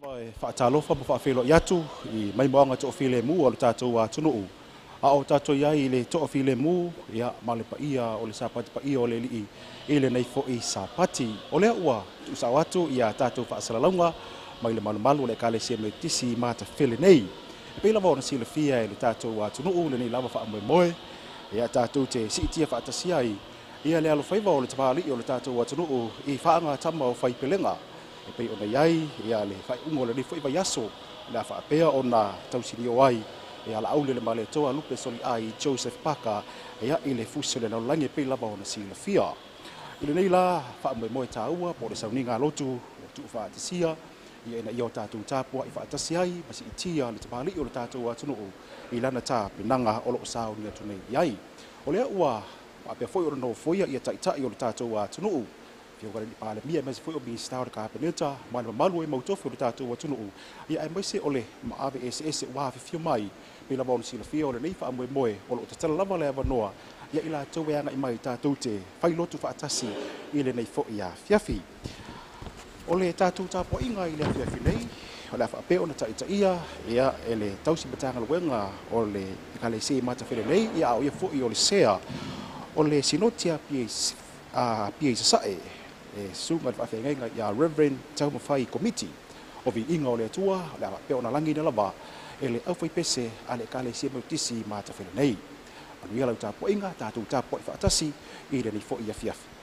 Lava e faatalofa ma faafeiloai atu i maimoaga toafilemu o le tatou atunuu, a o tatou i ai i le toafilemu ma le paia o le Sapati paia o le Alii i lenei foi Sapati. O lea ua tuusao atu ia tatou faasalalauga mai le malumalu o le Ekalesia Metotisi i Matafele nei. E pei lava ona silafia e le tatou atunuu lenei lava faamoemoe, tatou te siitia faatasi ai ia le alofaiva o le tamalii o le tatou atunuu i faagatama o faipelega. E pei ona i ai le faaiuga o lenei foi vaiaso, le a faapea ona tausinio ai Laauli-le-Malietoa Lupe Soliai Joseph Parker i le fusi o le lalolagi e pei lava ona silafia. I lenei la faamoemoe taua po o le sauniga lotu ua tuufaatasia ina ia o tatou tapuai faatasi ai ma siitia le tamalii o le tatou atunuu i lana tapenaga o loo sauni atu nei i ai. O lea ua faapea foi ona nofoia ia taitai o le tatou atunuu, Afioga i le Palemia aemaise foi o Minisita o le Kapeneta ma le mamalu e mautofi o le tatou atunuu, aemaise o le maave eseese ua afifio mai. Pei lava ona silafia o lenei faamoemoe o loo tatala lava le avanoa ia i latou e agai mai tatou te failotu faatasi i lenei foi afiafi. O le tatou tapuaiga i le afiafi nei, o le a faapea ona taitaia e le tausi Matagaluega o le Ekalesia i Matafele nei, a o ia foi o le sea o le Sinoti Apia i Sasae, e susuga i le faafeagaiga ia Reverend Taumafai Komiti. O viiga o le Atua o le a faapea ona lagiina lava e le aufaipese a le Ekalesia Metotisi i Matafele nei. Manuia lau tapuaiga, tatou tapuai faatasi i lenei foi afiafi.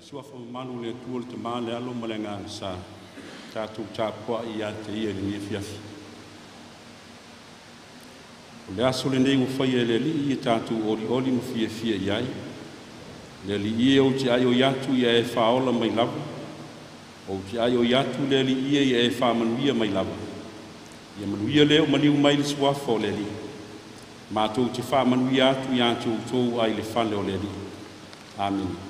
Suafa mamalu le Atua le Tama le Alo ma le Agaga Sa, tatou tapuai ia te ia i lenei afiafi. O le aso lenei ua faia e le Alii ia tatou olioli ma fiafia i ai. Le Alii e ou te aioi atu ia e faaola mai lava, ou te aioi atu le Alii ia e faamanuia mai lava. Ia manuia lea o maliu mai le suafa o le Alii. Matou te faamanuia atu ia te outou ai le fale o le Alii. Amene.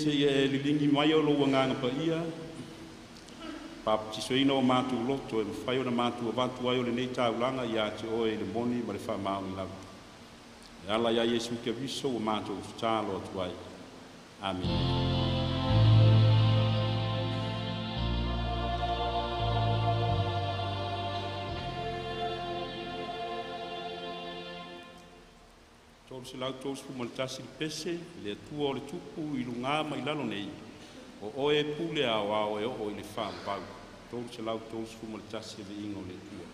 seia e liligi mai o lou Agaga Paia, papatisoina o matou loto e mafai ona matou avatu ai o lenei taulaga ia te Oe i le moni ma le faamaoni lava. E ala ia Iesu Keriso ua matou tatalo atu ai. Amene. 331 le pese, le Atua o le tupu i luga ma i lalo nei, o oe pule aoao e oo i le faavavau. 331 viiga o le Atua.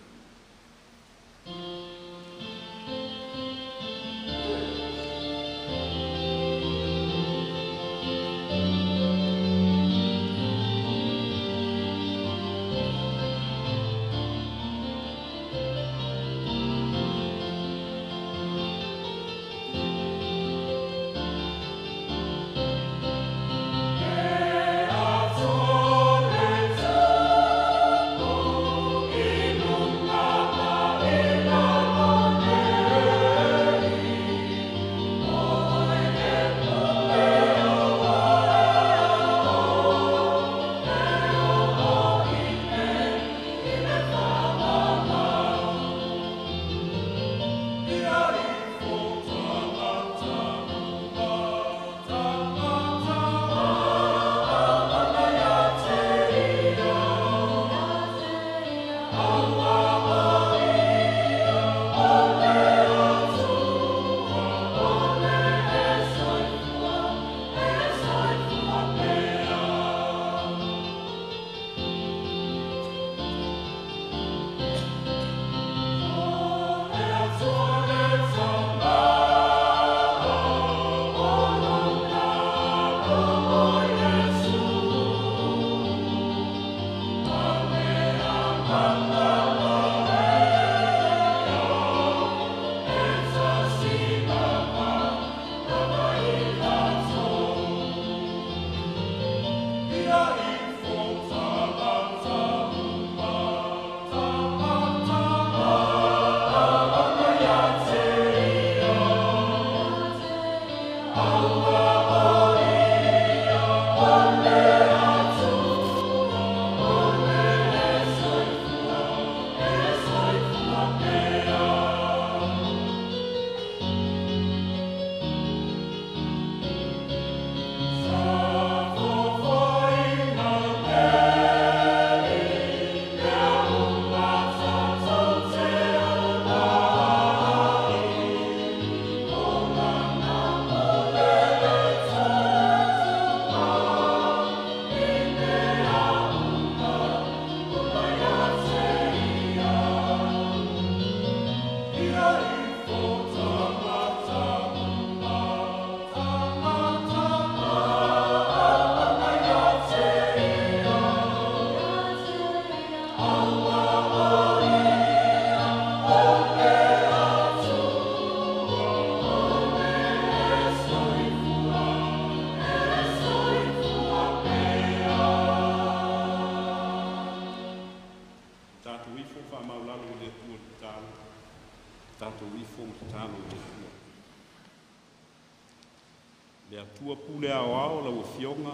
Le Atua pule aoao lau Afioga,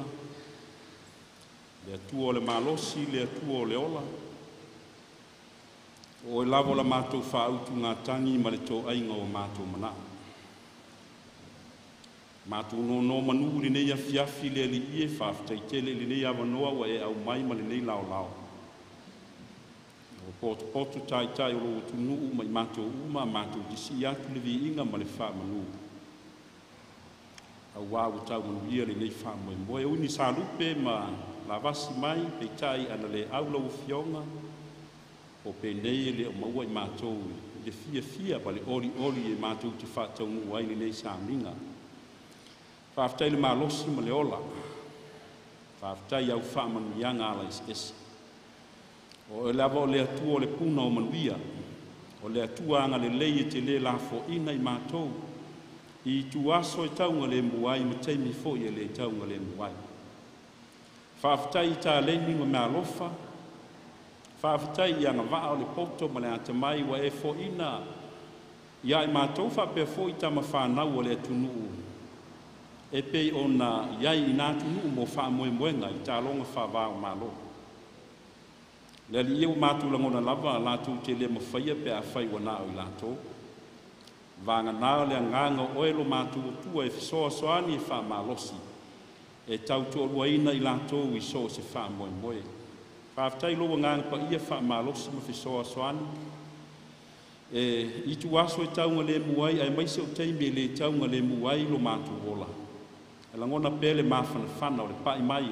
le Atua o le malosi, le Atua o le ola, o oe lava o la matou faautugatagi ma le toaiga o matou manao. Matou nonomanu i lenei afiafi le Alii e faafetai tele i lenei avanoa ua e aumai ma lenei laolao. O potopoto taitai o lou atunuu ma i matou uma, matou te sii atu le viiga ma le faamanu. Auā ua taumanuia lenei faamoemoe. E ui ni salupe ma lavasi mai, peitai ana le au lau Afioga, o penei e le o maua i matou i le fiafia ma le olioli e matou te faataunuu ai lenei sauniga. Faafetai le malosi ma le ola, faafetai au faamanuiaga ala eseese. O oe lava o le Atua o le puna o manuia, o le Atua agalelei e te le lafoaina i matou, i ituaso e taugalemu ai ma taimi foi e le taugalemu ai. Faafetai i taleni ma meaalofa, faafetai i agavaa o le poto ma le atamai ua e foaina ia i matou faapea foi tama fanau o le atunuu e pei ona i ai i na atunuu mo faamoemoega i taaloga faava-o-Malo. Le Alii e, ua matou lagona lava latou te le mafaia pe afai ua na o i latou. Vagana le agaga o Oe lo matou Atua e fesoasoani e faamalosi e tautoaluaina i latou i so o se faamoemoe. Faafetai i Lou Agaga Paia faamalosi ma fesoasoani e ituaso e taugalemu ai aemaise o taimi e le taugalemu ai lo matou ola. E lagona pea le mafanafana o le pai mai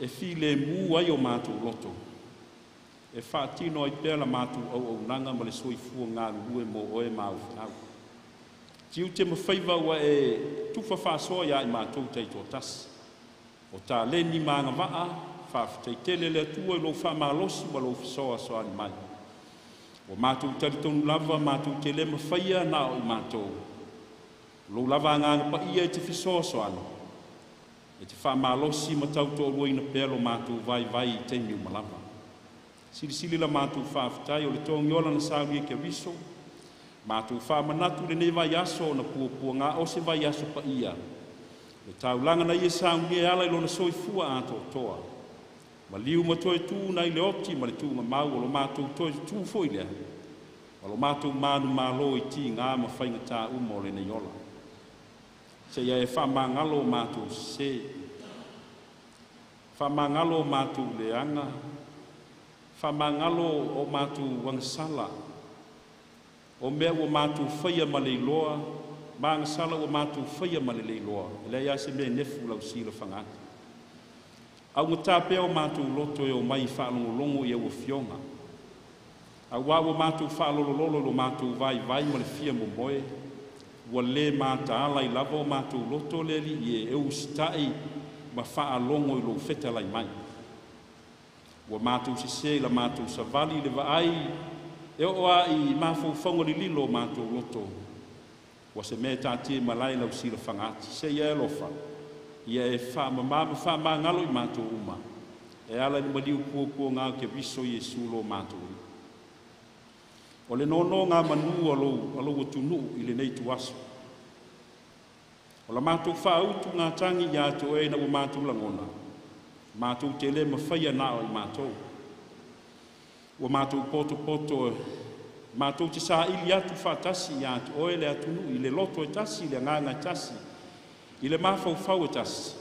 e filemu ai o matou loto, e faatino ai pea la matou auaunaga ma le soifua galulue mo Oe ma Au feau. Tiute ma faiva ua e tufa faasoa ia i matou taitoatasi, o taleni ma agavaa, faafetai tele le Atua i lou faamalosi ma lou fesoasoani mai. Ua matou talitonu lava matou te le mafaia na o i matou, o lou lava Agaga Paia e te fesoasoani, e te faamalosi ma tautoaluaina pea lo matou vaivai i taimi uma lava. Silisili la matou faafetai o le togiola na saunia e Keriso, matou faamanatu i lenei vaiaso ona puapuaga o se vaiaso paia, le taulaga na ia saunia e ala i lona soifua atoatoa, maliu ma toe tu nai le oti ma le tuugamau o lo matou toe tu foi lea, ma lo matou manumalo i tiga ma faigata uma o lenei ola. Seia e faamagalo o matou sese, faamagalo o matou leaga, faamagalo o matou agasala, o mea ua matou faia ma le iloa, ma agasala ua matou faia ma le le iloa, e leai lava se mea e nefu i lau silafaga atu. Augata pea o matou loto e omai e faalogologo i au afioga, auā ua matou faalolololo i lo matou vaivai ma le fia momoe, ua le mataala ai lava o matou loto le Alii e usitai ma faalogo i lou fetalai mai. Ua matou sese i la matou savali i le vaai e oo lava i mafaufauga lililo o matou loto, ua se mea e taatia i malae i lau silafaga ati. Se i e alofa, ia e faamama ma faamagalo i matou uma, e ala i le maliu puapuaga o Keriso Iesu lo matou Alii. O le nonogamanu a lou atunuu i lenei ituaso, o la matou faautugatagi ia te Oe ina ua matou lagona, matou te le mafaia na o i matou. Ua matou potopoto matou te saili atu faatasi ia te Oe le atunuu i le loto e tasi, i le agaga e tasi, i le mafaufau e tasi,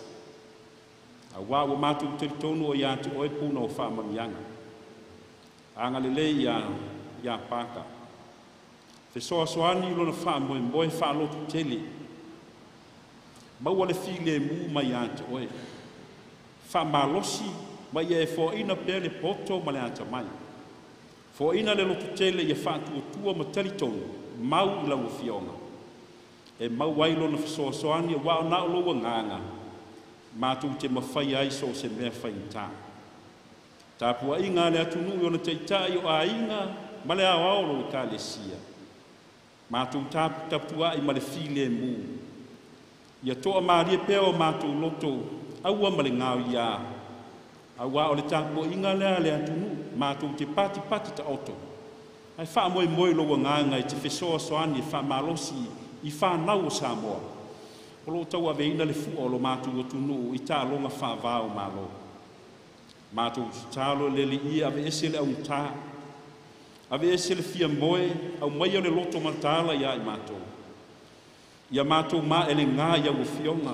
auā ua matou talitonu o ia te Oe puna o faamanuiaga. Agalelei ia Paka, fesoasoani i lona faamoemoe faalototele, maua le filemu mai ia te Oe, faamalosi ma ia e foaina pea le poto ma le atamai, foaina le lototele ia faatuatua ma talitonu mau i lau Afioga, e maua ai lona fesoasoani, aua o na o lou agaga matou te mafaia ai so o se mea faigata. Tapuaiga a le atunuu i ona taitai o aiga ma le aoao o lou Ekalesia, matou taputapuai ma le filemu, ia toamalie pea o matou loto, aua ma le gaoiā, auā o le tapuaiga lea a le atunuu, matou te patipati taoto, ae faamoemoe i lou agaga e te fesoasoani e faamalosi i fanau o Samoa, o lo o tauaveina le fua o lo matou atunuu i taaloga faava-o-Malo. Matou tatalo i le Alii, aveese le augata, aveese le fiamoe, aumaia le loto mataala ia i matou, ia matou maelega i au afioga,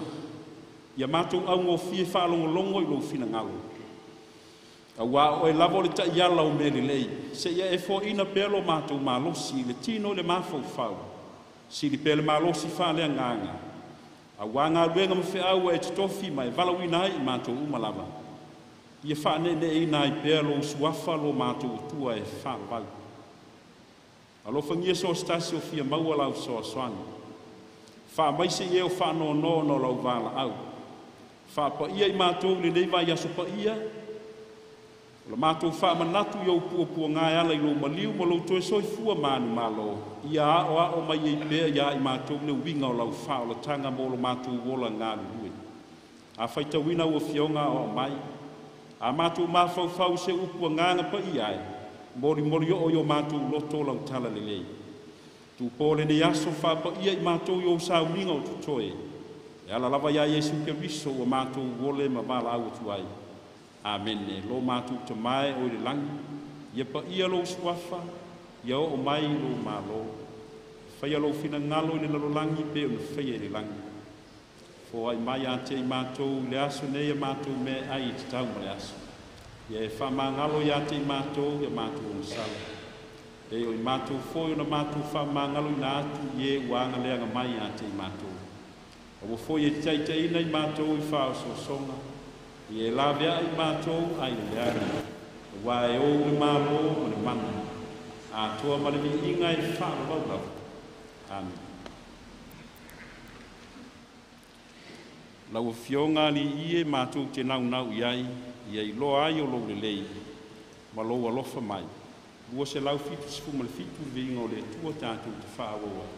ia matou augofie faalogologo i lou finagalo, auā o Oe lava o le taiala o mea lelei. Seia e foaina pea lo matou malosi i le tino i le mafaufau, sili pea le malosi faaleagaga, auā galuega ma feau ua e totofi ma e valaauina ai i matou uma lava, ia faaneeneeina ai pea lou suafa lo matou Atua e faavavau. Alofagia so o se tasi o fia maua lau fesoasoani, faamaise i e o faanoanoa ona o lau valaau, faapaia i matou i lenei vaiaso paia, o la matou faamanatu i ou puapuaga e ala i lou maliu ma lou toe soifua manumalo, ia aoao mai ai pea ia i matou le uiga o lau faaolataga mo lo matou ola galulue. A faitauina ua afioga aoao mai, a matou mafaufau i se upu agaga paia ai, molimoli oo i o matou loto lau talalelei. Tupo lenei aso faapaia i matou i ou sauniga o totoe, E ala lava ia Iesu Keriso ua matou ole ma valaau atu ai. Amene. Lo matou Tama e o i le lagi, ia paia lou suafa, ia oo mai lou Malo. Faia lou finagalo i le lalolagi pei ona faia i le lagi. Foai mai ia te i matou i le aso nei ia matou meaai e tatau mo le aso. Ia e faamagalo ia te i matou ia matou ogasala, pei o i matou foi ona matou faamagaloina atu i e ua agaleaga mai ia te i matou. Aua foi e te taitaiina i matou i faaosoosoga, ia e laveai i matou ai le leaga, aua e ou le Malo ma le mana, atoa ma le viiga e faavavau lava. Amene. Lau Afioga Alii e matou te naunau i ai, ia iloa ai o lou lelei ma lou alofa mai. 277 viiga o le Atua tatou te faaauau ai.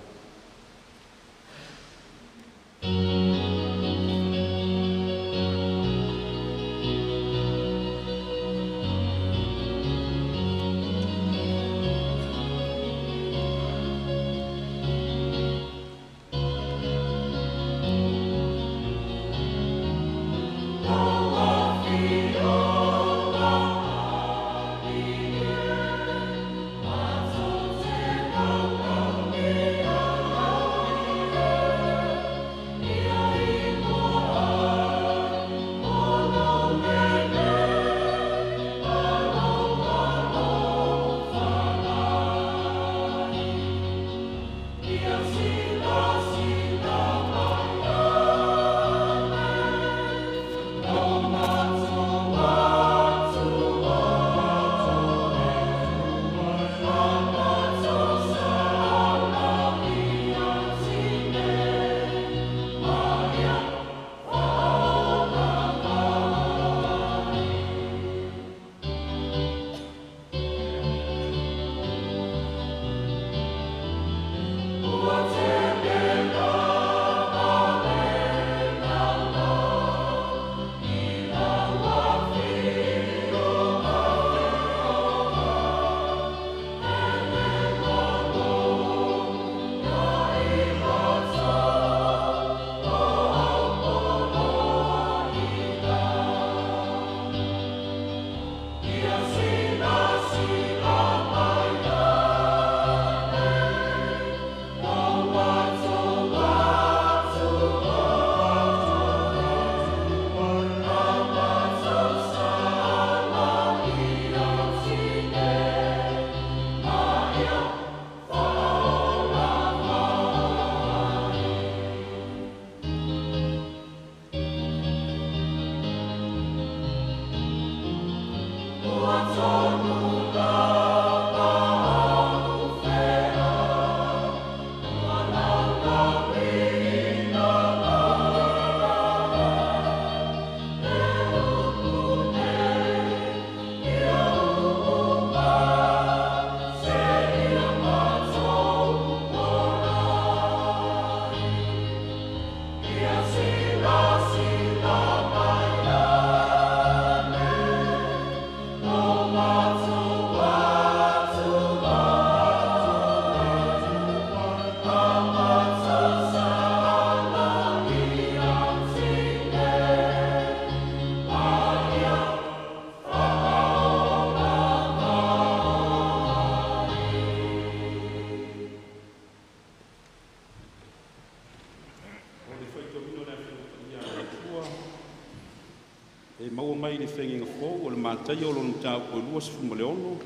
E maua mai le fegiga fou o le Mataia o lona mataupu e 26,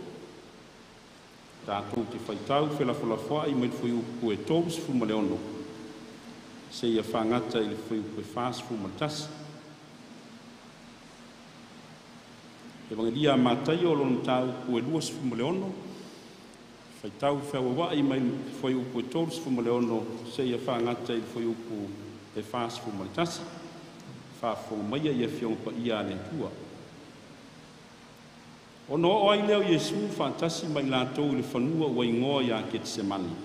tatou te faitau felafolafoai mai le fuaiupu e 36 seia fagata i le fuaiupu e 41. Evagelia a Mataia o lona mataupu e 26, faitau feauauai mai le fuaiupu e 36 seia fagata i le fuaiupu e 41. Faafofoga maia i afioga paia a le Atua. Ona oo ai lea o Iesu faatasi ma i latou i le fanua ua igoa ia Ketisemane.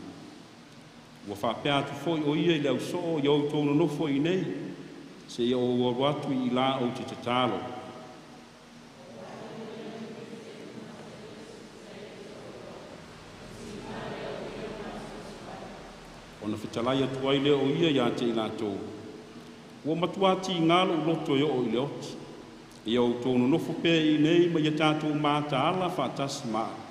Ua faapea atu foi o ia i le ausoo, ia outou nonofo i inei, seia ou alu atu i ila ou te tatalo. Ona fetalai atu ai lea o ia ia te i latou. Ua matuā tigā lo'u loto e oo i le oti. Ia outou nonofo pea i inei ma ia tatou mataala faatasi ma a'u.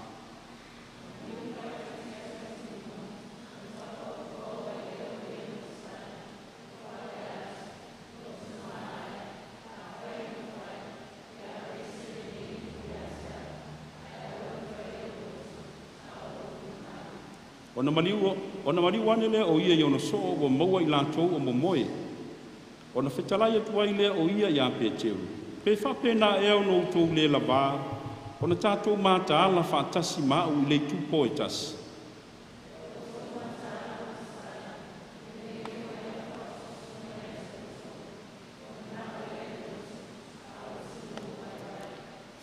Ona maliu ane lea o ia i ona soo, ua maua i latou o momoe. Ona fetalai atu ai lea o ia iā Peteru, pe faapena ea ona outou le lavā ona tatou mataala faatasi ma a'u i le itupo e tasi?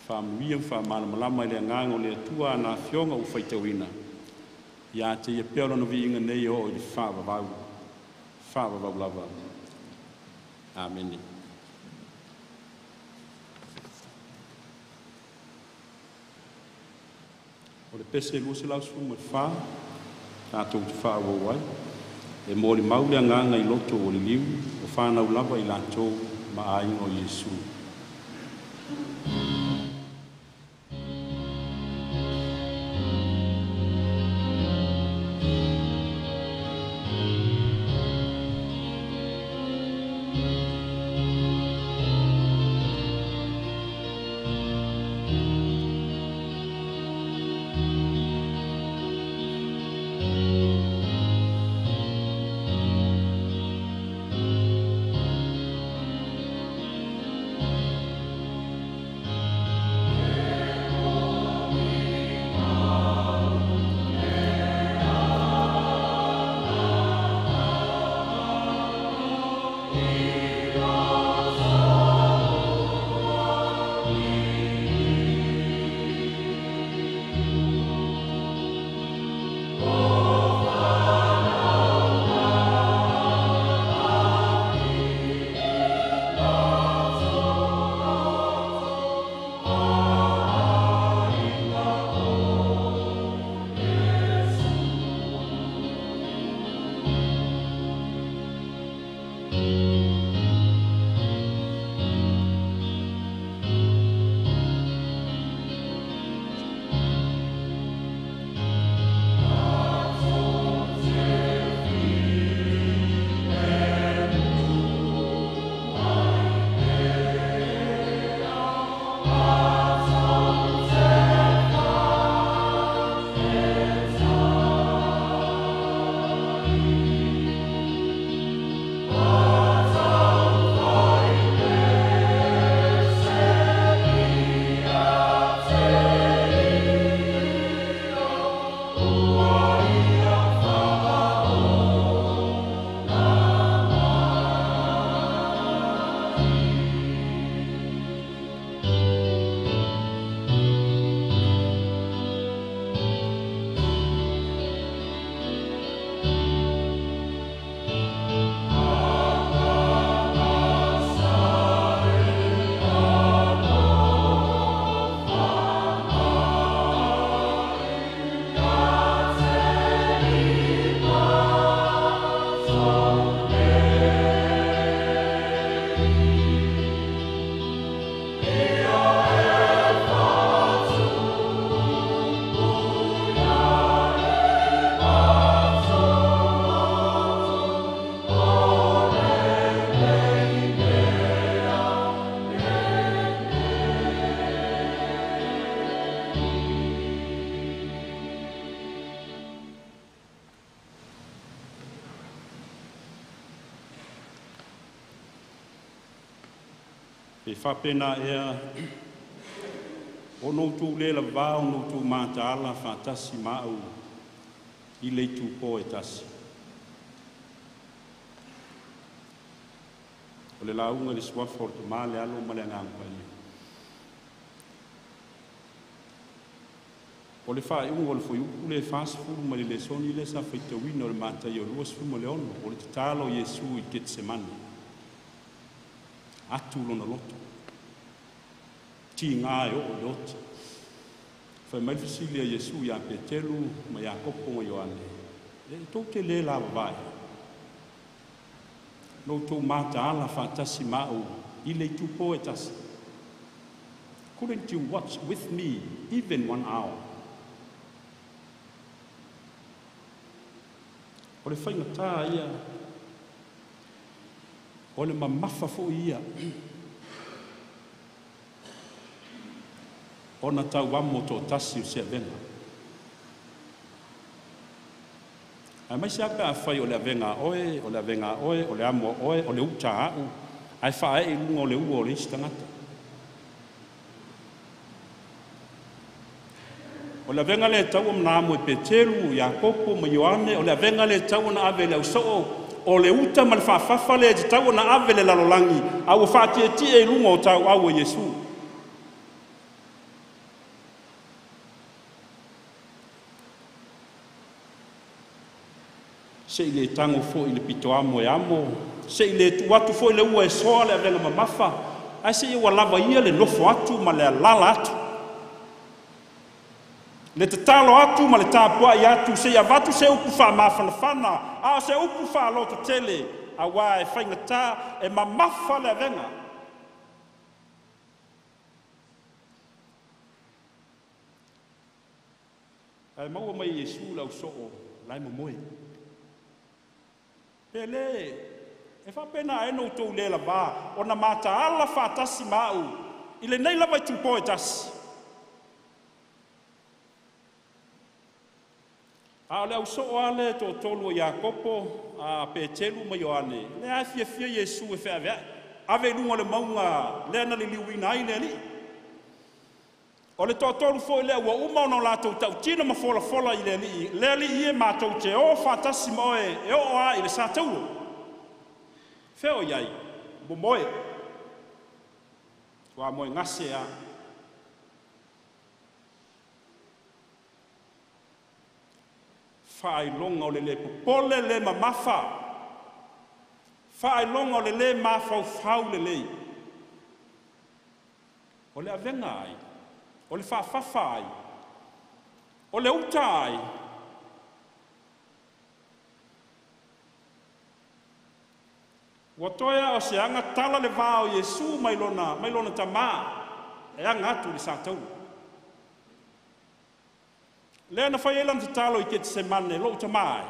Faamanuia ma faamalamalama e le Agaga o le Atua ana Afioga ua faitauina. Ia te Ia pea Lona viiga nei e oo i le faavavau, faavavau lava. Amene. O le pese 214 tatou te faaauau ai. E molimau le agaga i loto ua liliu, o fanau lava i latou ma aiga o Iesu. Pe faapena ea ona outou le lavā ona outou mataala faatasi ma a'u i le itupo e tasi. O le lauga i le Suafa o le Tama le Alo ma le Agaga Paia. O le faaiuga o le fuaiupu lea e 40 mai le lesoni lea sa faitauina o le Mataio 26, o le tatalo a Iesu i Ketisemane, atu lona loto, tigā e oo i le oti. Fai mai le fesili a Iesu iā Peteru ma Iakopo ma Ioane, e tou te le lavavā ea? Na outou mataala faatasi ma au i le itupo e tasi. Couldn't you watch with me even 1 hour? O le faigatā ia, o le mamafa foʻi ia ona tauamo toatasi o se avega. Ae mai se ape a fai o le avega a oe, o le avega a oe, o le amo a oe, o le uta a'u, ae faaee i luga o le ua o le isi tagata. O le avega le taua mana amo e Peteru, Iakopo ma Ioane, o le avega le taua na ave le ausoo, o le uta ma le faafafa le te taua na ave le lalolagi, a ua faatietie i luga o tauau o Iesu. Se i le tango foʻi le pito amo e amo, se i le tuu atu foʻi le ua e soa le avega mamafa, ae se i ua lava ia le nofo atu ma le alala atu. Le tatalo atu ma le tapuai atu, se i avatu se upu faamafanafana, a o se upu faalototele, auā e faigatā e mamafa le avega. Ae maua mai e Iesu le ausoo la e momoe. Pe lē e faapena ea na outou lē lavā ona mataala faatasi ma au i lenei lava itupo e tasi. A o le ausoo lava lea e toatolu o Iakopo, a Peteru ma Ioane, lea e fiafia Iesu e feaveai, ave i luga o le mauga lea na liliuina ai le Alii. O le toatolu foi lea ua uma ona o latou tautino ma folafola i le Alii, le Alii e matou te o faatasi ma oe e oo lava i le sa taulo. Fea o i ai? Momoe. Ua moe gase a. Faailoga o le lē popole, le mamafa, faailoga o le lē mafaufau lelei. O le avega ai, o le faafafa ai, o le uta ai. Ua toe a o se aga tala le va o Iesu mai lona tamā e aga atu i le sa taua. Lea na fai ai lana tatalo i Ketesemane, lou tamā e,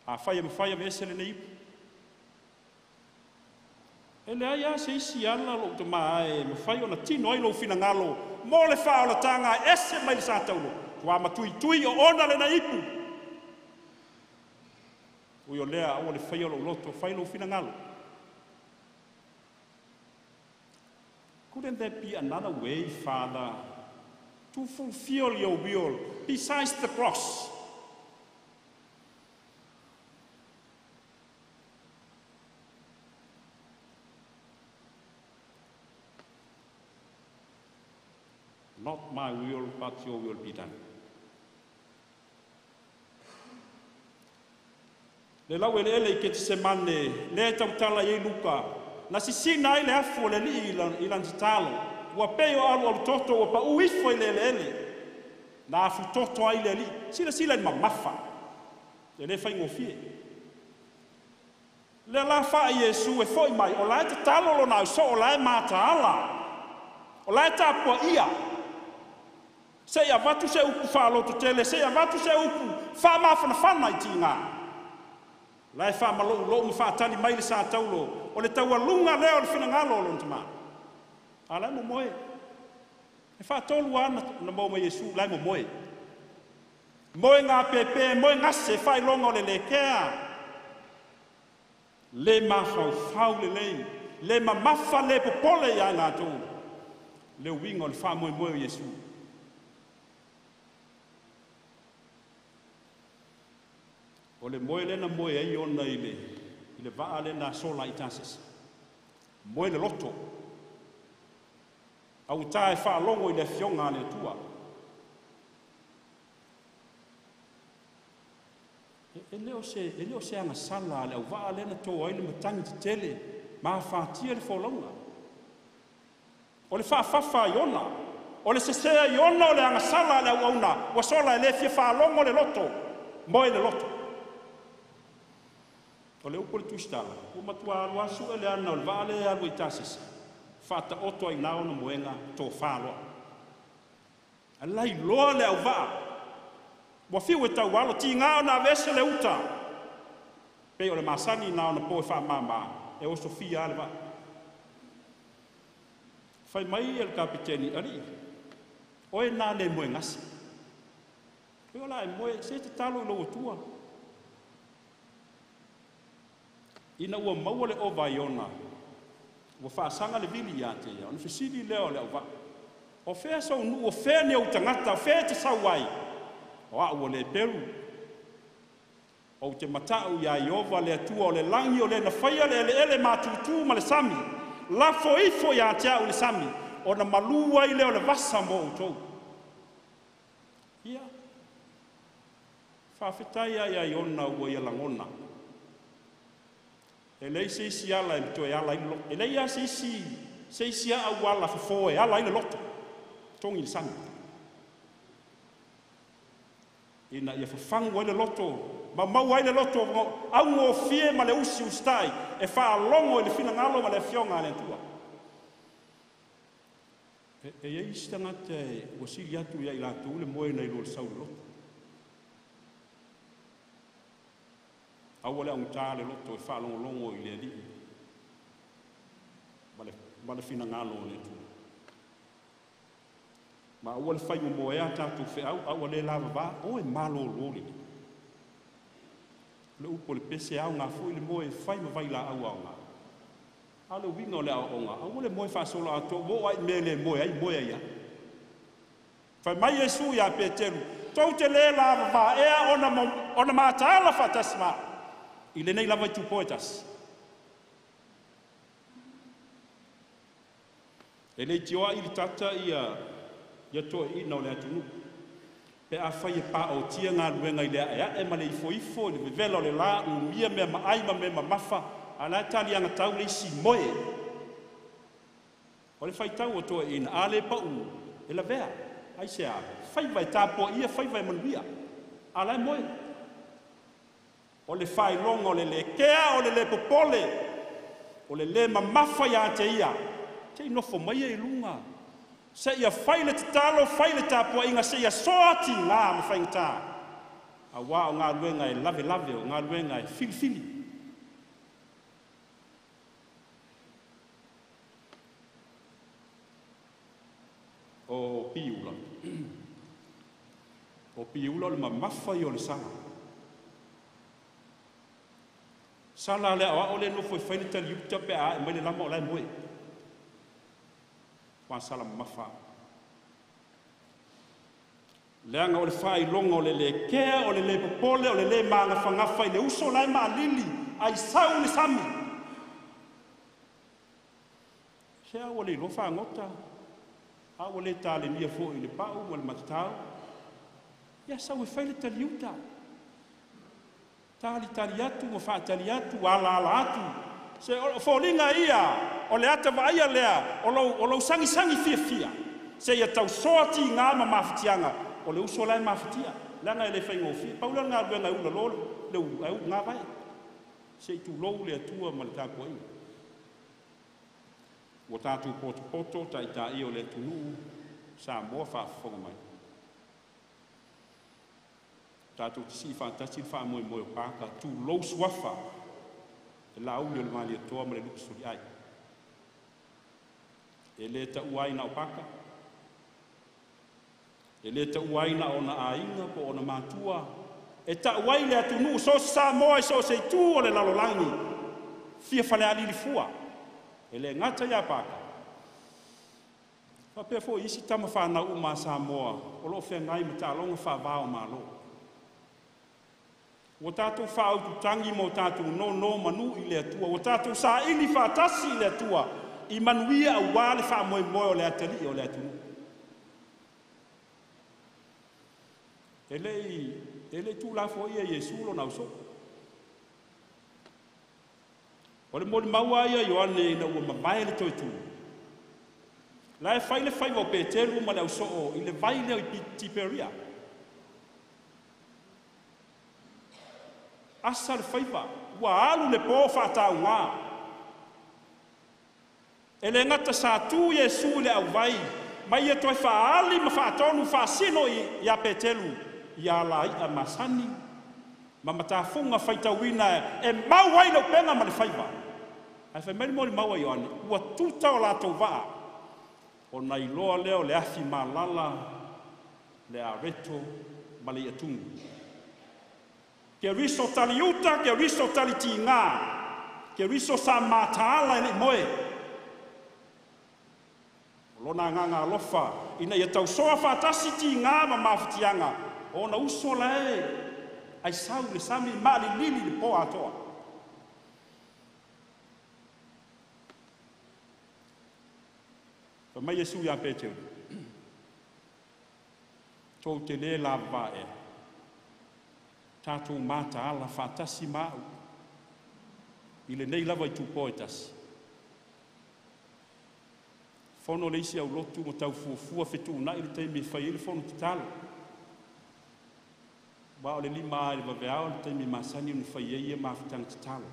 afai e mafai, aveese lenei ipu. E leai a se isi ala, lou tamā e mafai ona tino ai lou finagalo mo le faaolataga e ese mai le sa taulo. Ua matuitui o ona lena ipu. Ui o lea, aua le faia lou loto, fai lou finagalo. Couldn't there be another way, Father, to fulfill your will besides the cross? Not my will, but your will be done. Le laueleele i Ketesemane, lea e tautala i ai Luka, na sisina ai le afu o le Alii i lana tatalo, ua pei o alualu toto ua paʻu ifo i le eleele, na afutoto ai le Alii. Silasila i le mamafa, e le faigofie. Lea la faa Iesu e foʻi mai, o la e tatalo lona ausoo, o la e mataala, o la e tapuaia, se i avatu se upu faalototele, se i avatu se upu faamafanafana i tiga. La e faamaloulou ma faatali mai le sa taulo, o le taualuga lea o le finagalo o lona tamā. A la e momoe. E faatolu lava na maua mai Iesu, la e momoe. Moe ngā pēpē, moe gase, faailoga o le lē kea. Le mafaufau lelei, le mamafa, le popole ia i latou. Le uiga o le faamoemoe o Iesu. O le moe lea na moe ai ona i le vaa lea na sola i Tasesi. Moe le loto. Autā e faalogo i le afioga a le Atua. E le o se agasala a le auvaa lea na to ai le matagi tetele ma afatia le folauga. O le faafafa ai ona, o le sesē ai ona o le agasala a le auauna, ua sola e le fia faalogo le loto, moe le loto. O le upu a le Tusitala, ua matua alu lava sue le ana o le vaa lea e alu ai i Tasisi, faataoto ai i ina ona moega, tofa loa. Ae lailoa le auvaa, ua fiu e taualo, tiga ona aveese le uta, pei o le masani na ona po e faamama, e osofia lava le vaa. Fai mai le kapeteni, "Alii, oe lena le moegase, e o la e moe, se tatalo i lou Atua." Ina ua maua le ova a Iona ua faasaga le vili ia te ia, ona fesili lea o le auvaa, "O fea sou nuu, o fea ni ou tagata, o fea e te sau ai?" "O au o le Eperu, ou te mata'u iā Ieova le Atua o le lagi, o Le na faia le eleele matutu ma le sami. Lafo ifo ia te a'u le sami, ona malū ai lea o le vasa mo outou." Ia, faafetai lava ia Iona ua ia lagona. E leai se isi ala e toe ala ai le loto. E leai lava se isi auala fofo e ala ai le loto, togi le sami. Ina ia fafagu ai le loto, ma maua ai le loto augofie ma le usiusitai e faalogo i le finagalo ma le afioga a le Atua. E i ai isi tagata ua sili atu ia i latou le moe nai lo le sau i le loto. Aua le augata le loto e faalogologo i le Alii ma le finagalo o le Atua. Ma aua le fai momoea tatou feau, a ua le lavava, o e malolo lelei. O le upu o le pese, e aoga foi le moe e fai ma vailaau aoga. A o le uiga o le aoaoga, aua le moe faasoloatoa, ua oo lava i mea e le moe ai, moe ai lava. Fai mai Iesu ia Peteru, tou te le lavava ea ona mataala faatasi ma au i lenei lava itupo e tasi? E leitioa a ili tata ia toeaiina o le atunuu pe afai e paotia galuega i le a'ea'e ma le ifoifo i le vevela o le la, umia mea maai ma mea mamafa, a o la e taliagatau le isi moe. O le faitau a toeaiina, a le pau e lavea. Aisea? Faiva e tapuaia faiva e manuia, a o la e moe. O le faailoga o le lē kea, o le lē popole, o le lē mamafa ia te ia, se i nofo maia i luga seia fai le tatalo, fai le tapuaiga, seia soa tiga ma faigata, auā o galuega e lavelave, o galuega e filifili. O Piula, o Piula o le mamafa ia o le sala. Sala a le aoao le nofo e fai le taliuta pe a ae mai le lama o la e moe. Ua sala mamafa. Leaga o le faailoga o le lē kea, o le lē popole, o le lē magafagafa i le uso la e maalili ai sau le sami. Se a ua le iloa fagota, a ua le talenia foi i le pau ma le matatao. Ia sau e fai le taliuta. Talitali atu ma faatali atu, alaala atu. Se o foliga ia o le ata vaaia lea o lou sagisagi fiafia seia tausoa tiga ma mafatiaga o le uso la e mafatia, leaga e le faigofie. Pau lea o le galuega e ulalo le ulu ae uluga vae. Se i tulou le Atua ma le tapuaiga. Ua tatou potopoto taitai o le atunuu Samoa faafofoga mai. Tatou te sii faatasi le faamoemoe o Paka, tulou suafa e Laauli o le Malietoa ma le Lupe Soliai. E le taua ai na o Paka, e le taua ai na ona aiga po o ona matua, e tau ai le atunuu so o se Samoa i so o se itu o le lalolagi, fia falealili fua. E le gata ia Paka, faapea foi isi tama fanau uma a Samoa o lo o feagai ma taaloga faava o Malo. Ua tatou faaututagi ma o tatou nonomanu i le Atua, ua tatou saili faatasi i le Atua i manuia auā le faamoemoe o le atalii o le atunuu. E le i tuulafoaia e Iesu lona ausoo. O le molimau a ia Ioane ina ua mavae le toe tu. La e fai le faiva o Peteru ma le ausoo i le vai lea i Tiperia. Asa le faiva, ua Ua alu le po faatauga. E le gata sa tu Iesu i le auvai ma ia toe faaali ma faatonu faasino ia Peteru i alai'a masani ma matafuga faitauina e mau ai le upega ma le faiva. Ae fai mai le molimau a Ioane, ua tuta o latou vaa, ona iloa lea o le afi malala, le areto ma le iatunu. Keriso taliuta, Keriso talitiga, Keriso sa mataala e le i moe. O lona agaga alofa ina ia tausoa faatasi tiga ma mafatiaga o ona uso la e aisau i le sami maalilili i le po atoa. Fai mai Iesu ia Peteru, tou te le lavava ea, tatou mataala faatasi ma a'u i lenei lava itupo e tasi? Fono le isi aulotu ma tau fuafua fetuunai le taimi e fai ai le fono tatalo. Aua o le 5 lava i le vaveao le taimi masani ona fai ai ia mafutaga tatalo, e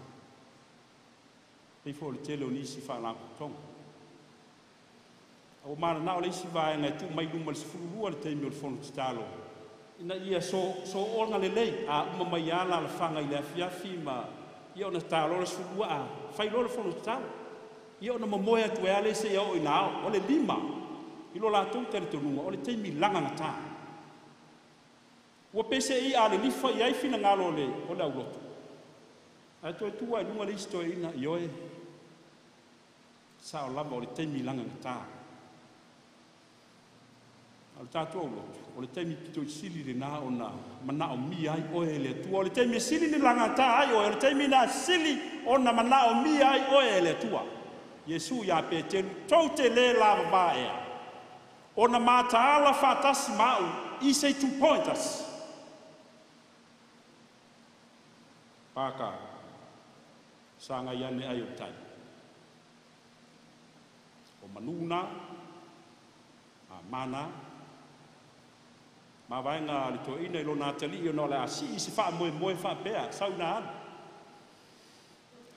pei foi o le tele o nisi faalapotopotoga. Ae ua mananao le isi vaega e tuu mai i luma i le 12 le taimi o le fono tatalo, ina ia soona lelei, a uma mai lava alalafaga i le afiafi ma ia ona ta loa lea o le 12 a fai loa le fono tatalo. Ia ona momoe atu ai lava lea seia oo ina ao. O le 5 i lo latou talitonuga o le taimi lagagata. Ua pese'i a lilifa i ai finagalo o le aulotu, ae toe tu lava i luga le isi toeaina, ioe, sao lava o le taimi lagagata. A o le tatou aulotu, o le taimi pito i sili lena ona manaomia ai oe e le Atua. O le taimi e sili ona lagata ai oe, o le taimi lena e sili ona manaomia ai oe e le Atua. Iesu ia Peteru, tou te le lavava ea, ona mataala faatasi ma a'u i se itupo e tasi? Paka, sagai ane ai o le tai. O manu na, amā na, mavaega a le toeaina i lona atalii ona o le a sii se faamoemoe faapea, sau ina alu.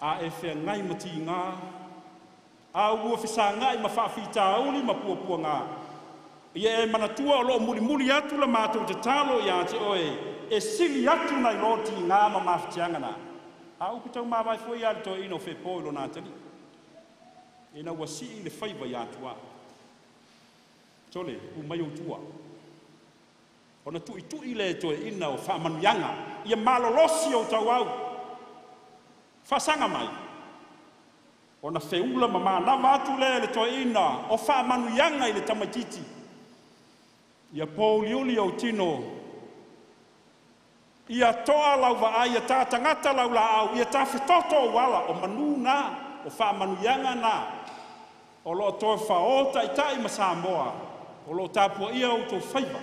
A e feagai ma tiga, a ua fesagai ma faafitauli ma puapuaga, ia e manatua o lo o mulimuli atu la matou tatalo ia te oe e sili atu nai lo tiga ma mafatiaga na. A o upu taumavae foi ia a le toeaina o Fepo i lona atalii, ina ua sii le faiva ia Atuā. Sole, tu mai ou tua, ona tuitui lea e toeaina o faamanuiaga, ia malolosi ou tauau, faasaga mai, ona feula ma manava atu lea e le toeaina o faamanuiaga i le tamaitiiti, ia pouliuli ou tino, ia toa lau vaai, ia ta tagata lau laau, ia tafetoto ou ala. O manu na, o faamanuiaga na, o lo o toe fao taitai ma Samoa, o lo o tapuaia outou faiva,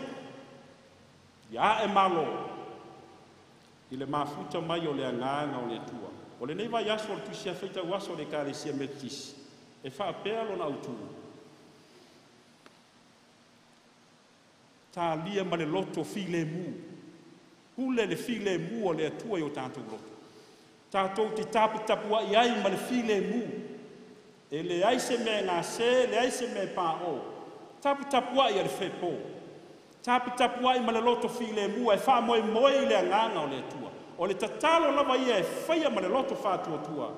ia ae malo i le mafuta mai o le agaga o le Atua. O lenei vaiaso o le Tusi Faitau Aso a le Ekalesia Metotisi, e faapea lona autu: talia ma le loto filemu, pule le filemu o le Atua i o tatou loto. Tatou te taputapuai ai ma le filemu, e leai se mea e gase, leai se mea e pa'o. Taputapuai a le fepo, taputapuai ma le loto filemu e faamoemoe i le agaga o le Atua. O le tatalo lava ia e faia ma le loto faatuatua,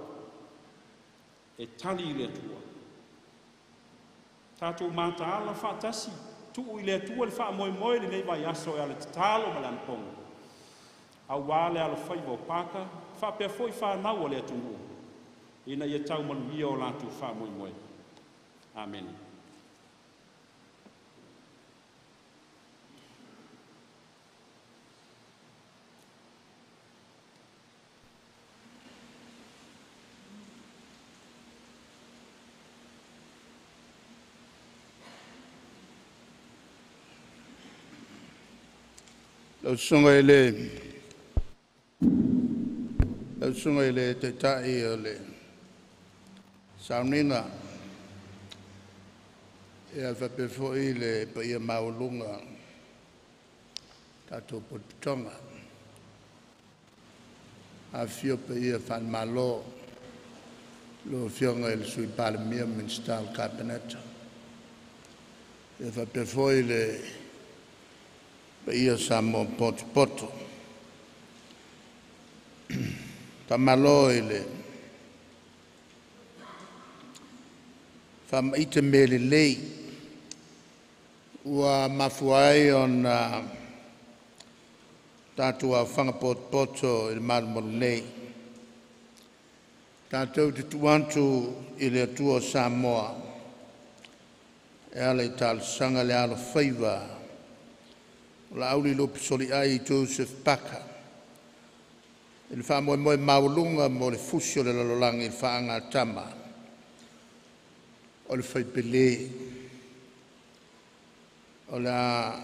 e tali le Atua. Tatou mataala faatasi, tuu i le Atua le faamoemoe i lenei vaiaso e ala i tatalo ma le anapogi, aua le alofaiva o Paka faapea foi fanau a le atunuu ina ia tau manuia o latou faamoemoe. Amene. Lau Susuga i le Taitai o le Sauniga ia faapea foi le paia maualuga o le tatou potopotoga. Afifio paia faale-Malo, lau Afioga i le Sui Palemia ma Minisita o le Kapeneta, ia faapea foi le paia Samoa potopoto. Faamalo i le faamaite mea lelei ua mafua ai ona tatou aofaga potopoto i le malumalu nei. Tatou te tuu atu i le Atua o Samoa e ala i talosaga le alofaiva o Laauli Lupe Soliai Joseph Paka i le faamoemoe maualuga mo le fusi o le lalolagi i le faagatama o le faipele o le a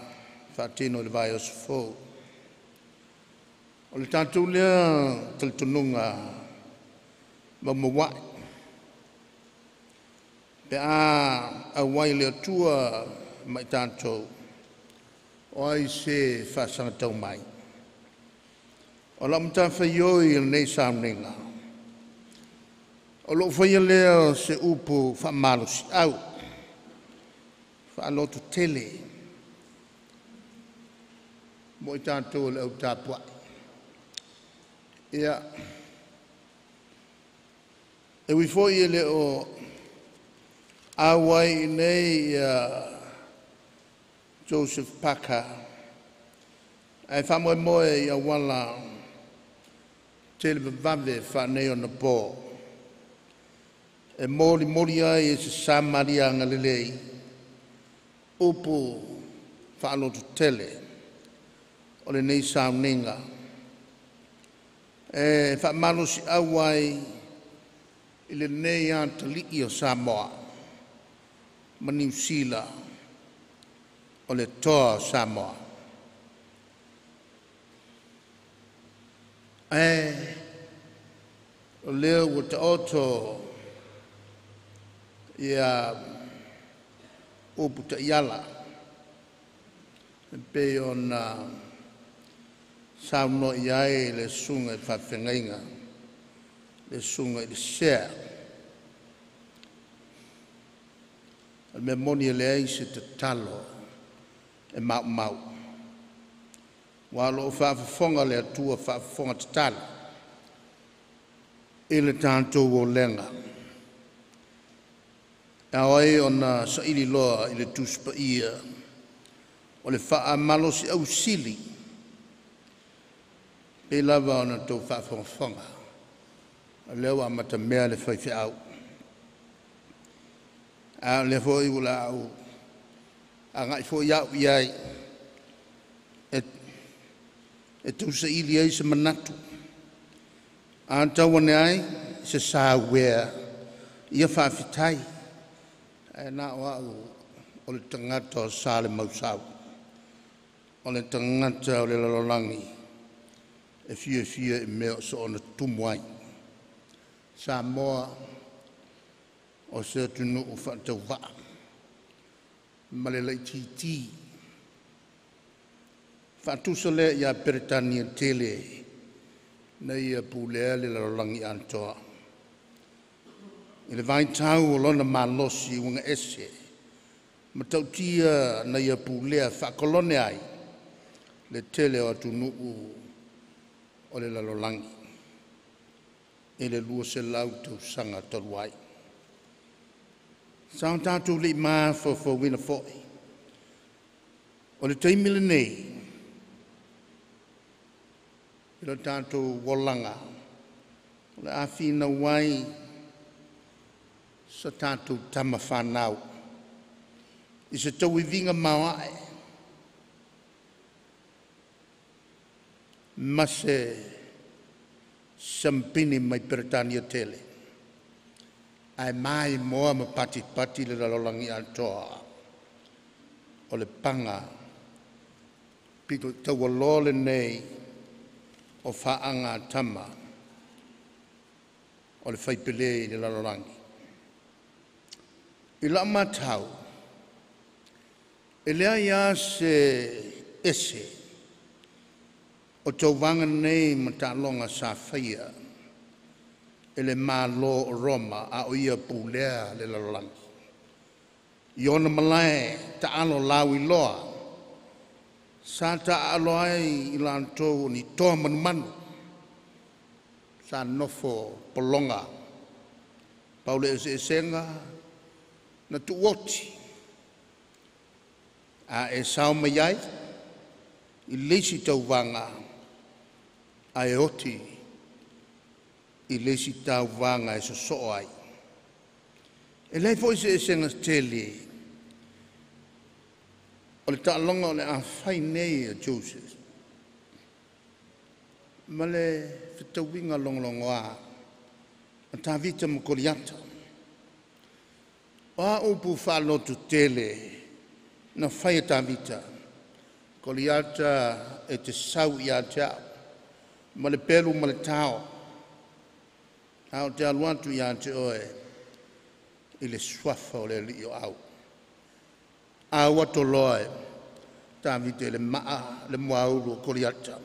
faatino i le vaiaso fou. O le tatou lea talitonuga maumauai pe a auai le Atua ma i tatou, o ai se faasagatau mai? O lau matafaioi o lenei sauniga, o lou faia lea o se upu faamalosiau, faalototele mo i tatou o le au tapuai. Ia, e ui foi e le o auai i inei Joseph Parker, ae faamoemoe i auala televavave faaneionapo e molimoli ai e se sa agalelei upu faalototele o lenei sauniga e faamalosiau ai i lenei atalii o Samoa ma Niu Sila o le Toa o Samoa. Ae o lea ua taoto ia upu taiala e pei ona saunoa i ai le susuga i le faafeagaiga, le susuga i le Sea. O le mea moni e leai se tatalo e maumau, aua o lo o faafofoga le Atua faafofoga tatalo i le tatou olega. E ao ai ona saili loa i le Tusi Paia o le faamalosiau sili, pei lava ona outou faafogafoga, o lea ua amatamea le faifeau. A o lea foi o le a ou agai foi au i ai e tausaili ai se manatu. A tau ane ai se sauea, ia faafetai, ae na o au o le tagata o Salemausau, o le tagata o le lalolagi e fiafia i mea o soona tutumu ai. Samoa o se atunuu faatauvaa ma le laitiiti. Faatusa lea ia Peretania tele na ia pulea le lalolagi atoa. I le vaitau o lona malosi uiga ese matautia na ia pulea faakolone ai le tele o atunuu o le lalolagi i le 200 tausaga talu ai. Sa o tatou le i mafaufauina foi o le taimi lenei i lo tatou olaga o le a finau ai sa tatou tama fanau i se tauiviga maoae ma se siamupini mai Peretania tele, ae maimoa ma patipati le lalolagi atoa o le paga pito taualoa lenei o faagatama o le faipele i le lalolagi. I lau matau, e leai lava se ese O tauvaga nei ma taaloga sa faia e le Malo o Roma a o ia pulea le lalolagi. I ona malae taalo lauiloa sa taaalo ai i latou o ni toa manumanu sa nofo pologa pau le eseesega na tuuoti a e sao mai ai i le isi tauvaga ae oti i le isi tauvaga e sosoo ai. E leai foi se eseesega tele o le taaloga o le a fai nei e Joseph ma le fetauiga logologoa a Tavita ma Koliata. O a upu faalototele na fai e Tavita, Koliata e te sau ia te au ma le pelu ma le tao, ae ou te alu atu ia te oe i le suafa o le Alii o Au. A ua toloa e Tavita i le maa le muaulu o Koliata.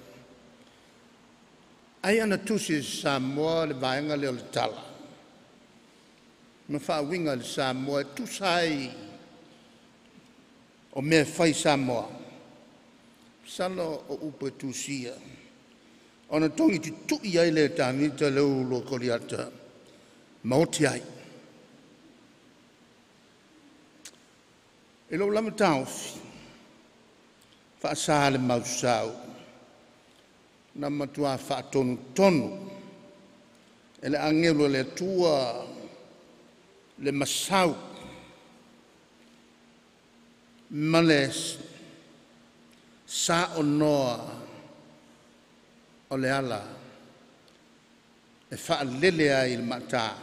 Ai ana tusi e Samoa le vaega lea o le tala ma faauiga i le Samoa e tusa ai o mea e fai i Samoa. Masalo o upu e tusia ona togi tutui ai le Tavita le ulu o Koliata ma oti ai. I lou lava taofi, faasa le mausau na matua faatonutonu e le agelu a le Atua le masau ma le saonoa o le ala e faalele ai i le maata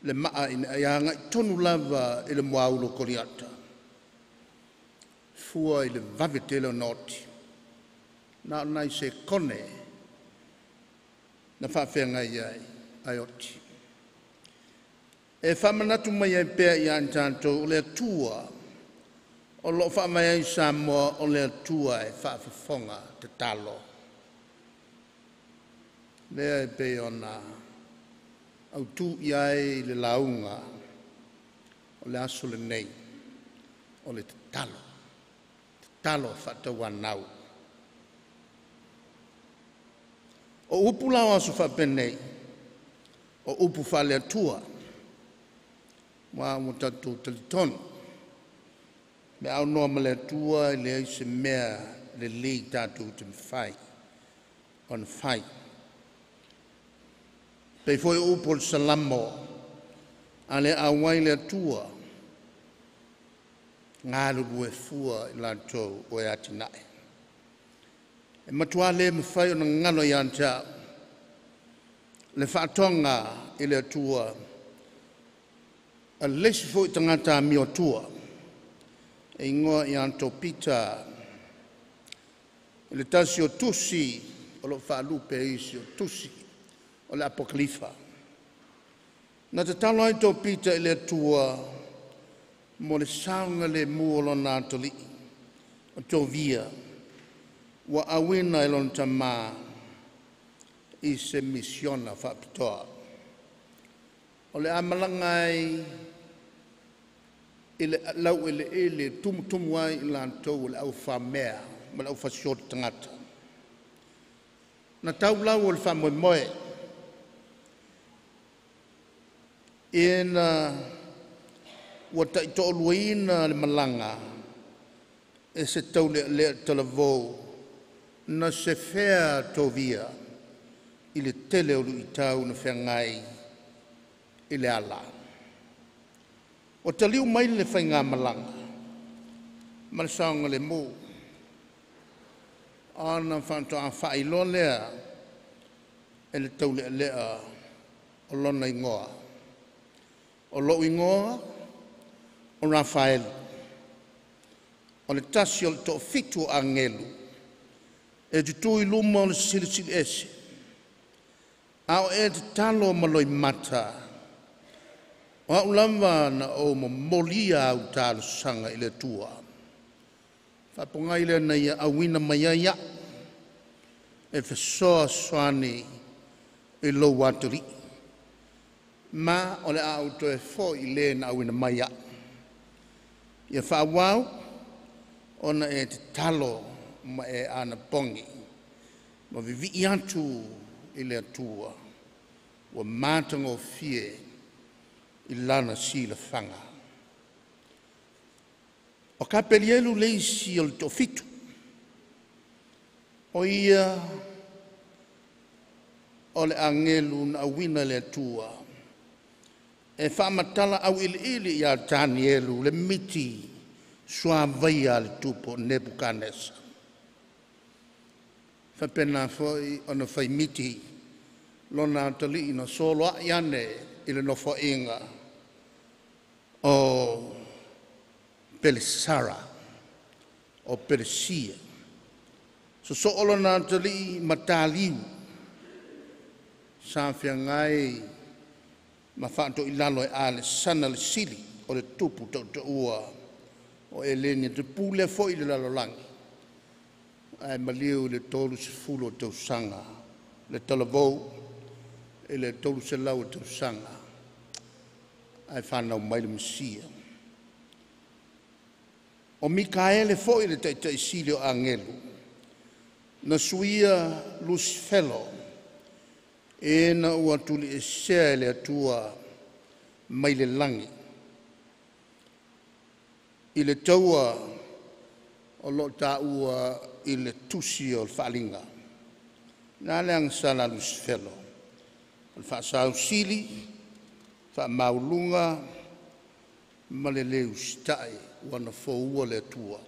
le maa ina ia agai tonu lava i le muaulu o Koliata, fua i le vave tele ona oti. Na o nai sekone na faafeagai ai ae oti. E faamanatu mai ai pea ia i tatou o le Atua o lo o faavae ai Samoa o le Atua e faafofoga tatalo. Lea e pei ona autu i ai le lauga o le aso lenei, o le tatalo, tatalo faatauanau. O upu la o aso faapenei, o upu faale-Atua, ua tatou talitonu, me aunoa ma le Atua e leai se mea lelei tatou te mafai ona fai. Pei foi o upu o le Salamo, a le auai le Atua, galulue fua i latou o e atinae. E matua le mafai ona galo ia te au le faatoga i le Atua a le isi foi tagata amio atua e igoa ia Topita i le tasi o tusi o lo o faalupe e isi o tusi o le Apokalifa. Na tatalo ai Topita i le Atua mo le saogalemu o lona atalii o Tovia ua auina e lona tamā i se misiona faapitoa. O le a malaga ai i le laueleele e tumutumu ai i latou o le aufamea ma le aufasioti tagata. Na tau lau o le faamoemoe ina ua taitoaluaina le malaga e se taulealea talavou na sefea Tovia i le tele o luitau na feagai i le ala. Ua taliu mai le faigamalaga ma le saogalemu ona faatoa faailoa lea e le taulealea o lona igoa. O lou igoa o Rafaelu, o le tasi o le toafitu o agelu e tutu i luma o le Silisili Ese, a o e tatalo ma loimata, o au lava na ou momolia au talosaga i le Atua. Faapogai lea na ia auina mai ai au e fesoasoani i lou atalii, ma o le a ou toe foi i le na auina mai au. Ia faaauau ona e tatalo ma e anapogi ma vivii atu i le Atua ua matagofie i Lana silafaga. O Kapelielu le isi o le Toafitu, o ia o le agelu na auina e le Atua e faamatala auiliili ia Tanielu le miti suavaia a le tupu o Nepukanesa. E faapena foi ona faimiti lona atalii na soloai ane i le nofoaiga o Pelesara o Pelesia. Sosoo lona atalii ma taliu sa feagai ma faatoilalo e Alesana le Sili o le tupu tautaua o Eleni na pulea foi le lalolagi ae maliu i le 30 o tausaga le talavou i le 300 o tausaga ae fanau mai le Mesia. O Mikaele foi le taitai sili o agelu na suia Lusifelo ina ua tuliesea e le Atua mai le lagi i le taua o lo o taua i le tusi o le Faaaliga. O le a le agasala a Lusifelo? O le faasausili, faamaualuga ma le le usitai ua na foua le Atua.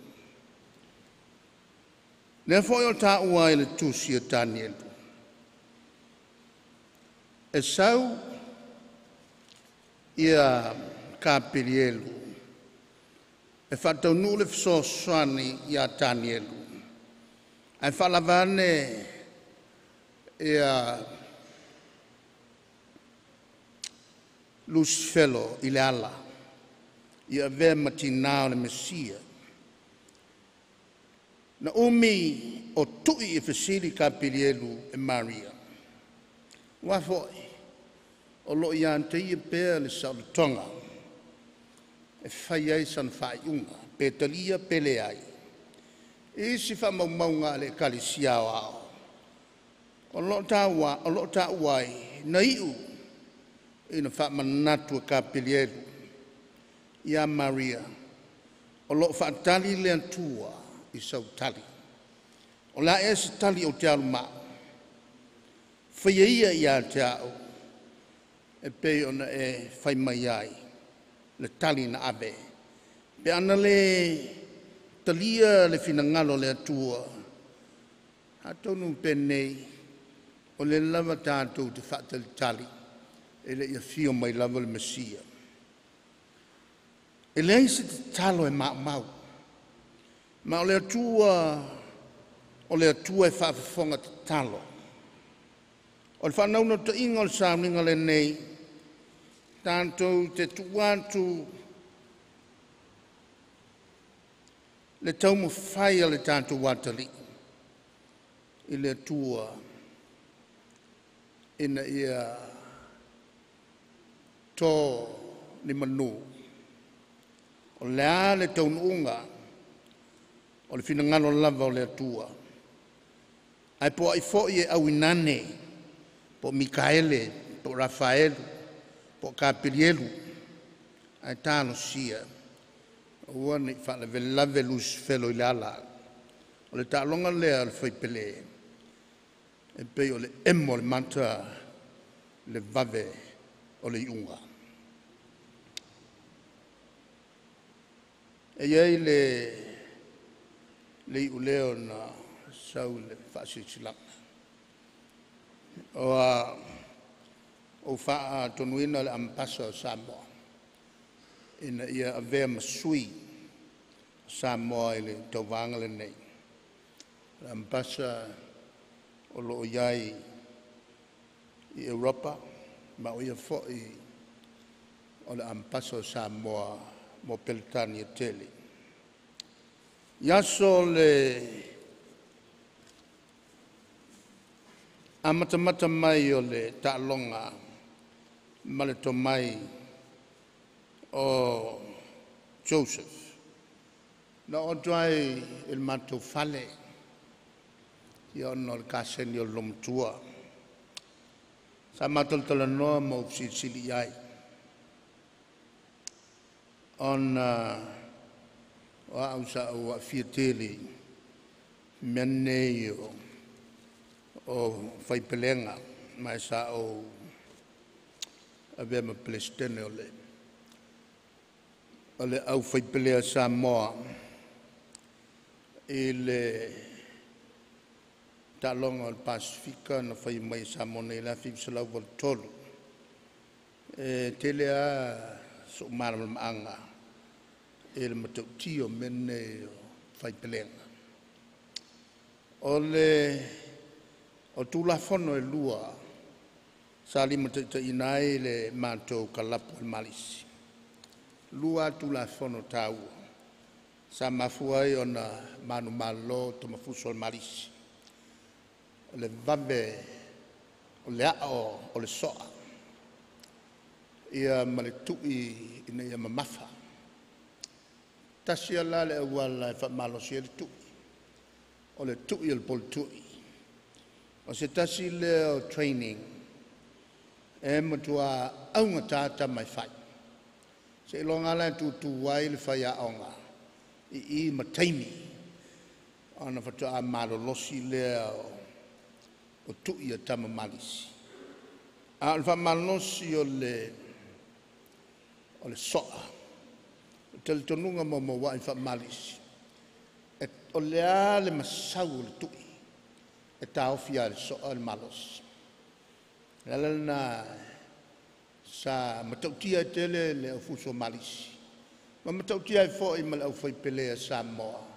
Lea foi o taua ai i le tusi a Tanielu, e sau ia Kapelielu e faataunuu le fesoasoani ia Tanielu ae faalava ane ia Lusifelo i le ala ia avea ma tinã o le Mesia. Na umi o tui e fesili Kapelielu e Maria, aua foi o lo o ia te ia pea le saolotoga e fai ai sana faaiuga, pe talia pe leai. I isi faamaumauga a le Ekalesia Aoao, o lo o taua ai, na iu ina faamanatu e Kapelielu ia Maria o lo o faatali le Atua i sau tali. O le a ea se tali ou te alu ma au? Faia ia ia te au e pei ona e fai mai ai le tali na ave. Pe ana le talia le finagalo o le Atua, atonu penei o le lava tatou te faatalitali e le i afio mai lava le Mesia. E leai se tatalo e maumau, ma o le Atua e faafofoga tatalo. O le faanaunautaiga o le sauniga lenei, tatou te tuu atu le taumafai a le tatou atalii i le Atua ina ia to ni manu. O le a le taunuuga o le finagalo lava o le Atua. Ae po o ai foi e auinane, po o Mikaele, po o Rafaelu, po o Kapelielu, ae talosia aua ne i faalavelave Lusifelo i le ala. O le taaloga lea a le faipele e pei o le emo o le mata le vave o le iuga. E i ai le iuleo na sau i le faasilasilaga, ua ou faatonuina le Amepasa o Samoa ina ia avea ma sui o Samoa i le tauvaga lenei. O le Amepasa o lo o i ai i Europa, ma o ia foi o le Amepasa o Samoa mo Peretania tele. I aso o le Amatamata mai o le taaloga ma le tomai o Joseph. Na oo atu ai i le matou fale, ia ona o le kasegi o le loomatua. Sa ma talatalanoa ma ou fesilisili i ai, ona o au sa ou aafia tele i mea nei o faipelega, ma sa ou avea ma Peresetene o le Au Faipelea a Samoa i le taaloga o le Pasefika na faia mai i Samoa nei i le 1983. E tele lava sou malamalamaaga i le matautia o mea nei o faipelega. O Tulafono e lua sa limataitaiina ai le matou kalapu o le Malisi, e lua lava Tulafono taua sa mafua ai ona manumalo Tomafuso o le Malisi, o le vave o le a'o o le so'a ia ma le tui ina ia mamafa. Tasi lava la le auala e faamalosi ai le tui, o le tui o le poletui. O se tasi lea o training e matua augata tama e fai, seiloga lava la e tutu ai le faiaoga i i ma taimi ona faatoa malolosi lea o tui a tama malisi. A o le faamalolosi o le soa, o le talitonuga maumauai faa-Malisi, o le a le masau o le tui, e taofi lava e le soa le malosi. O le ala lena sa matautia ai tele le aufuso Malisi ma matautia ai foi ma le aufaipele a Samoa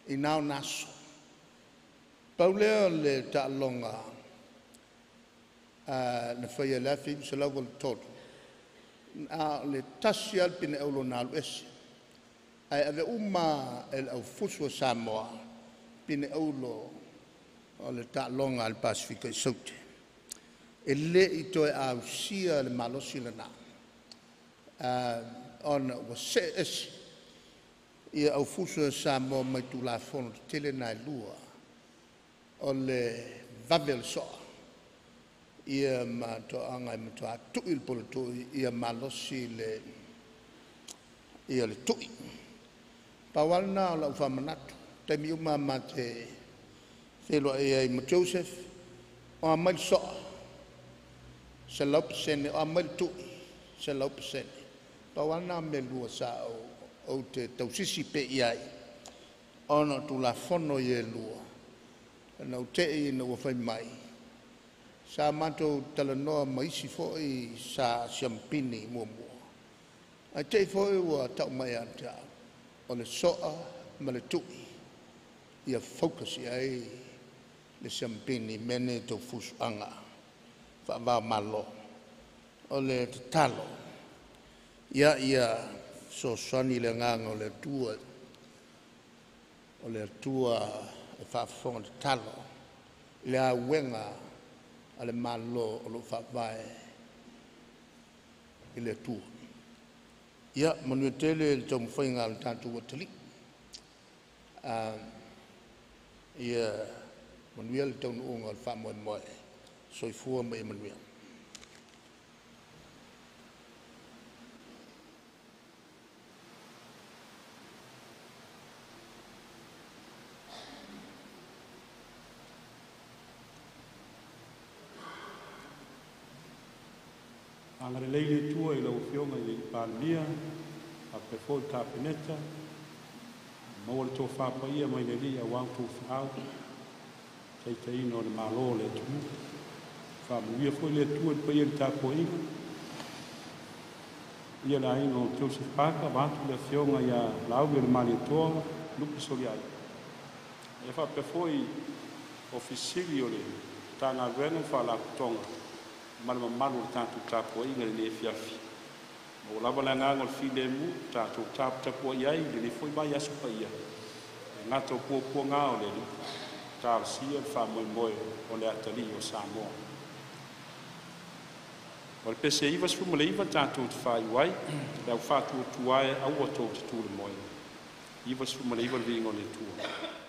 i na ona aso. Pau lea o le taaloga na faia i le 1983, na o le tasi lava le pine auro na alu ese, ae ave uma lava e le aufuso a Samoa pine auro o le taaloga a le Pasefika i Saute. E le i toe ausia le malosi lena ona ua see ese ia aufuso a Samoa mai Tulafono tetele na e lua, o le vave o le soa ia ma toaga e matua tui le poletui ia malosi le tui. Pau lava lena o lau faamanatu, o taimi uma lava ma te feiloai ai ma Joseph, o a mai le soa, 100%, o a mai le tui, 100%. Pau lava na o mea e lua sa ou te tausisi pea i ai, ona o Tulafono ia e lua, na ou te i ina ua fai mai, sa matou talanoa ma isi foi sa siamupini muamua, ae te i foi ua tau mai ia te au, o le soa ma le tui, ia focus i ai le siamupini i mea nei tau fusuaga faava o Malo. O le tatalo, ia fesoasoani le agaga o le Atua, o le Atua e faafofoga tatalo i le auega a le Malo o lo o faavae i le Atua. Ia manuia tele le taumafaiga a le tatou atalii. Ia manuia le taunuuga o le faamoemoe. Soifua ma ia manuia. Agalelei le Atua i lau Afioga i le Palemia faapea foi le Kapeneta, maua le tofa paia mai le Alii aua a outou feau, taitaiina o le Malo o le atunuu. Faamanuia foi le Atua i le paia i le tapuaiga i le aiga o Joseph Parker, vaeatu le afioga ia Laaulialemalietoa Lupe Soliai, e faapea foi Ofisa Sili o le Matagaluega ma Faalapotopotoga ma le mamalu o le tatou tapuaiga i lenei afiafi. Maua lava le agaga o le filemu, tatou taputapuai ai i lenei foi vaiaso paia, e gata o puapuaga o le Alii. Talosia le faamoemoe o le atalii o Samoa. O le pese 99 tatou te faaiu ai, le au faatuatua e aua tou te tu i le moe. 99 le viiga o le Atua.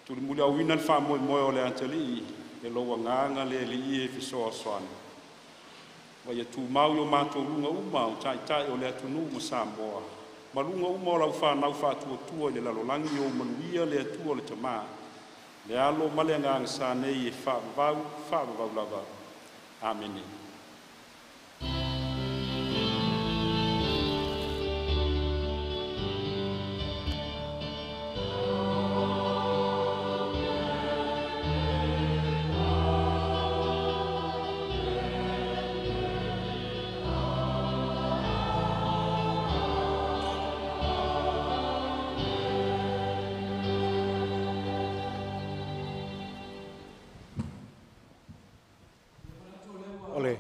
Tulimuliauina le faamoemoe o le atalii e lou agaga le alii e fesoasoani. Ma ia tumau i o matou luga uma o taitai o le atunuu ma Samoa, ma luga uma o lau fanau faatuatua i le lalolagi o manuia le Atua le Tamā, le Alo ma le Agaga Sa nei e faavavau, faavavau lava. Amene.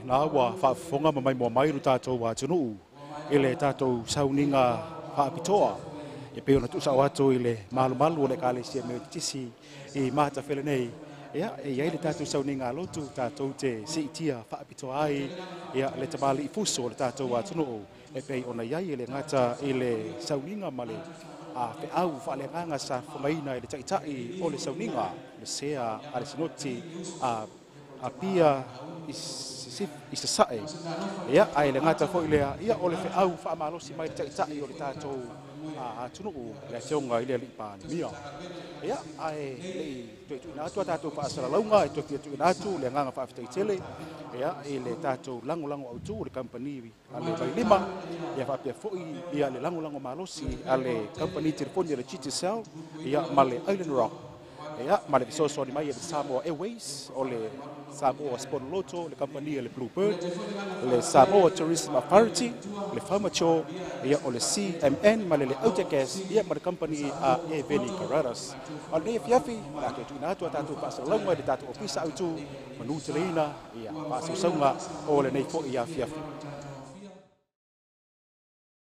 Na ua faafofoga ma maimoa mai lo tatou atunuu i le tatou sauniga faapitoa e pei ona tuusao atu i le malumalu o le Ekalesia Metotisi i Matafele nei. Ia, e i ai le tatou sauniga lotu tatou te siitia faapitoa ai ia le tamalii fuso o le tatou atunuu e pei ona i ai e le gata i le sauniga ma le feau faaleagaga sa fofogaina e le taitai o le sauniga, le sea a le Sinoti a Pia i Sasae. Ia, ae le gata foi lea, ia o le feau faamalosi mai le taitai o le tatou atunuu, le afioga i le Alii Palemia. Ia, ae lei toe tuuina atu a tatou faasalalauga, e toe fia tuuina atu le agaga faafetai tele ia i le tatou lagolago autu, le kamupani a le Vailima, ia faapea foi ia le lagolago malosi a le kamupani telefoni a le Digicel, ia ma le Island Rock, ia ma le fesoasoani mai e le Samoa Airways, o le Samoa Sport Lotto, le kamupani a le Bluebird, le Samoa Tourism Authority, le Farmacho, ia o le CMN ma le Autogas, ia ma le kamupani a Eveni Carreras. O lenei afiafi, o le a toe tuuina atu a tatou faasalalauga i le tatou ofisa autu, manuteleina ia faasausauga o lenei foi afiafi.